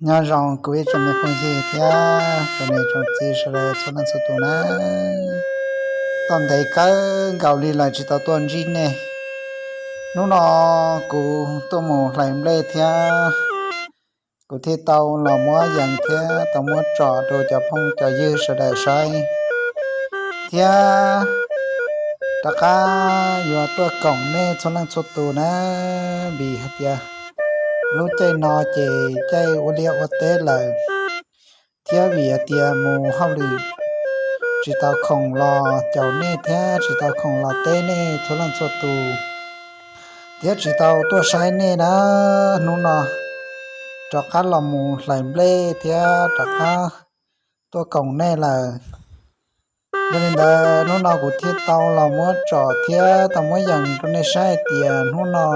Nyob zoo kuv ib tsoom me phooj ywg thiab tsoom niam tsoom txiv sawv daws txhua leej txhua tus na. Tau ntev kawg nkaus li lawm tsis tau tuaj ntsib nej. Hnub no kuv tuaj mus hlais nplej thiab kuv thiaj tau los muab yees thiab tau muab tsom rau cov phooj cov ywg sawv daws saib. Thiab rov qab yuav tuaj koom nej txhua leej txhua tus na, vim hais tias lub caij no ces caij ua liaj ua teb lawm, thiab vim hais tias mus hauj lwm tsis tau khoom los caum nej thiab tsis tau khoom los teb nej txhua leej txhua tus, thiab tsis tau tuaj saib nej na. Hnub no rov qab los mus hlais nplej thiab rov qab tuaj koom nej lawm. Yog li ntawd hnub no kuv thiaj tau los muab tsom thiab tau muab yees rau nej saib hais tias hnub no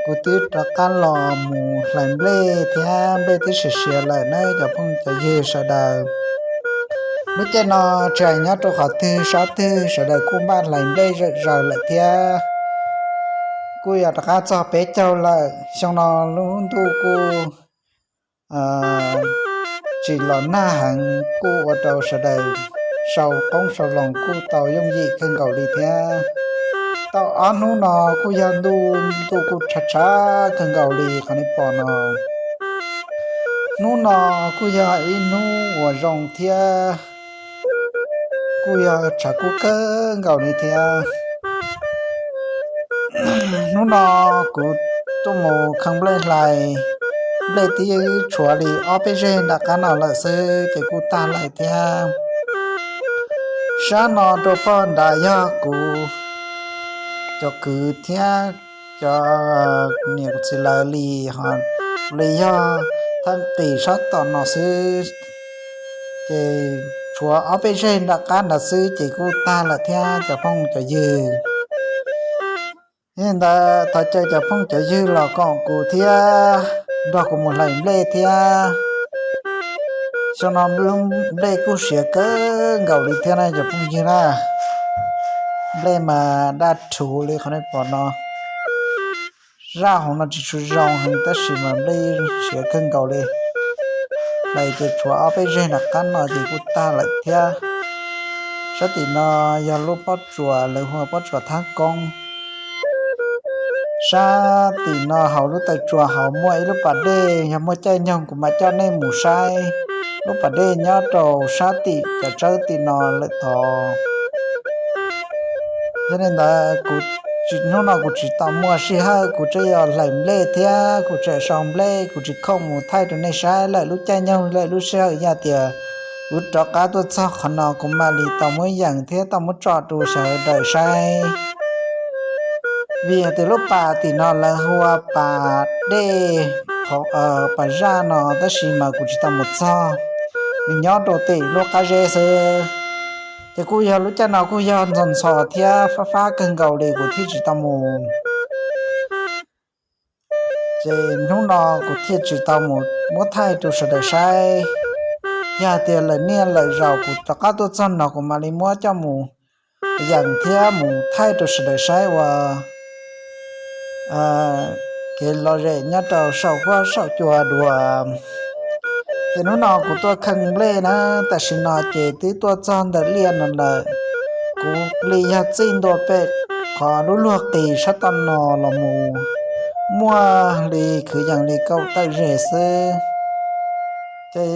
kuv twb rov qab los mus hlais nplej thiab nplej twb siav siav lawm na cov phooj cov ywg sawv daws. Lub caij no tsis hais nyob rau qhov twg sab twg sawv daws kuj npaj hlais nplej zom zaws lawm thiab. Kuj yog rov qab txog peb caug lawm, xyoo no lub ntuj kuj tsis los nag heev kuj ua rau sawv daws sau qoob sau loo kuj tau yooj yim kawg nkaus li thiab. Tau ob hnub no kuj yog ntuj ntuj kuj tshav tshav kawg nkaus li qhov nej pom no. Hnub no kuj yog ib hnub uas zoo thiab kuj yog tshav kub kawg nkaus li thiab. Hnub no kuv tuaj mus kheej nplej hlais, nplej twb tshuav li ob peb zeg nram qab no lawm xwb ces kuj tag lawm thiab. Sab no rau pog nrad yog kuv cov kwv thiab cov niam txiv lawv li, ho kuv li yog thaj qis sab tom no xwb, ces tshuav ob peb zeg nram qab nrad xwb ces kuj tag lawm thiab cov phooj cov ywg. Yog li ntawd thov caw cov phooj cov ywg los koom kuv thiab nrog kuv mus hlais nplej thiab. Xyoo no nplej kuj siav kawg nkaus li thiab na cov phooj ywg na. Nplej mas daj rhuv li qhov nej pom no. Zaj hauv no tsis tshua zoo heev tab sis mas nplej siav kawg nkaus li. Hlais ces tshuav ob peb zeg nram qab no ces kuj tag lawm thiab. Sab tim no yog lub pob tsuas lawv hu ua pob tsuas thab koob. Sab tim no hauv lub taw tsuas hauv muaj ib lub pas dej, yog muaj caij nyoog kuv mam coj nej mus saib lub pas dej nyob rau sab tim cov tsawb tim no lawm tod. Yog li ntawd kuv, hnub no kuv tsis tau muaj sij hawm, kuv tseem yog hlais nplej thiab kuv tseem sau nplej, kuv tsis khoom mus thaij rau nej saib lawm. Lub caij nyoog lawm lub sij hawm yog tias kuv rov qab tuaj txog qhov no kuv mam li tau muab yees thiab tau muab tsom rau sawv daws saib. Vim hais tias lub pas tim no lawv hu ua pas dej, pas zaj no tab sis mas kuv tsis tau mus txog, nws nyob rau tim lub qab zeb xwb. Ces kuj yog lub caij no kuj yog ntxhov ntxhov thiab fab fab kawg nkaus li kuv thiaj tsis tau mus. Ces hnub no kuv thiaj tsis tau mus muab thaij rau sawv daws saib. Yog hais tias lawm niaj lawm zaus kuv rov qab tuaj txog no kuv mam li muab coj mus yees thiab mus thaij rau sawv daws saib ua kev lom zem nyob rau saum huab saum cua dua. Ces hnub no kuv tuaj kheej nplej na, tam sim no ces twb tuaj txog ntawm liaj no lawm. Kuv li yog txij ntua pem qhov lub luag qis sab tom no los mus muaj li kwv yees li kaum tawm zes xwb. Ces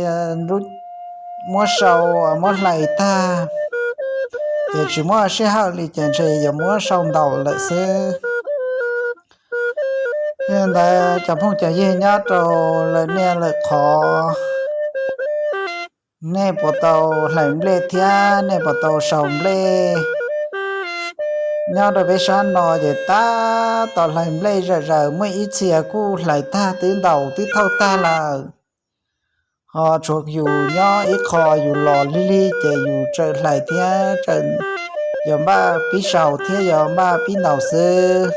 muab sau muab hlais tag ces tsis muaj sij hawm li ces ntshe yuav muab sau ntaus lawm xwb. Yog li ntawd cov phooj cov ywg nyob rau lawm niaj lawm qhov, nej puas tau hlais nplej thiab nej puas tau sau nplej? Nyob rau peb sab no ces tab tom hlais nplej zom zaws, muaj ib txhia kuj hlais tag twb ntaus twb thauj tag lawm. Ho tshuav yus nyob ib qho yus los lig lig ces yus tseem hlais thiab tseem yuav npaj pib sau thiab yuav npaj pib ntaus xwb.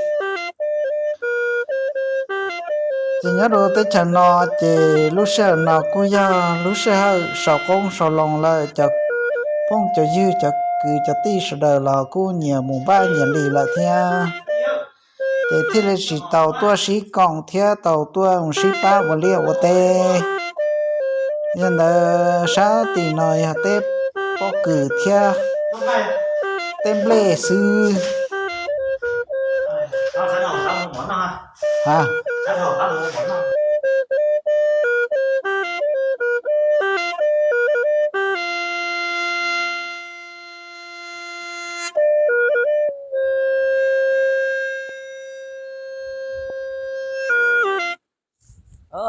Ces nyob rau teb chaws no ces lub sij hawm no kuj yog lub sij hawm sau qoob sau loo lawm, cov phooj cov ywg cov kwv cov tij sawv daws los kuj nyias mus npaj nyias li lawm thiab. ces thiaj li tsis tau tuaj sib koom thiab tau tuaj mus sib pab ua liaj ua teb. Yog ntawd sab tim no yog teb pob kws thiab teb nplej xwb.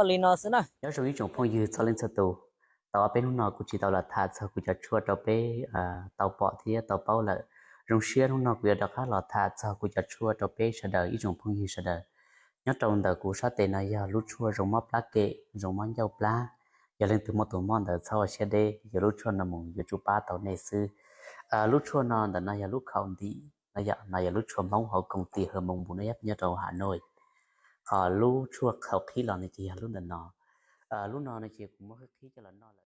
Li no xwb na. Nyob zoo ib tsoom phooj ywg txhua leej txhua tus, tau ob peb hnub no kuv tsis tau los tham txog kuv cov tshuaj rau peb tau pom thiab tau paub lawm. Zoo siab hnub no kuv yuav rov qab los tham txog kuv cov tshuaj rau peb sawv daws ib tsoom phooj ywg sawv daws. Nyob rau ntawm kuv sab tes no yog lub tshuaj zoo mob plab kem, zoo mob ncauj plab. Yog leej twg muaj tus mob ntawd txhob ua siab deb, yuav lub tshuaj no mus yuav tsum pab tau nej xwb. Lub tshuaj no ntawm no yog lub khaum ntim, no yog lub tshuaj Hmoob hauv koom tim Hawm Moos npus no nyob rau Hà Nội. Ho lub tshuaj khaum qhib los no ces yog lub ntawm no. Lub no no ces kuv muab qhib coj los noj lawm.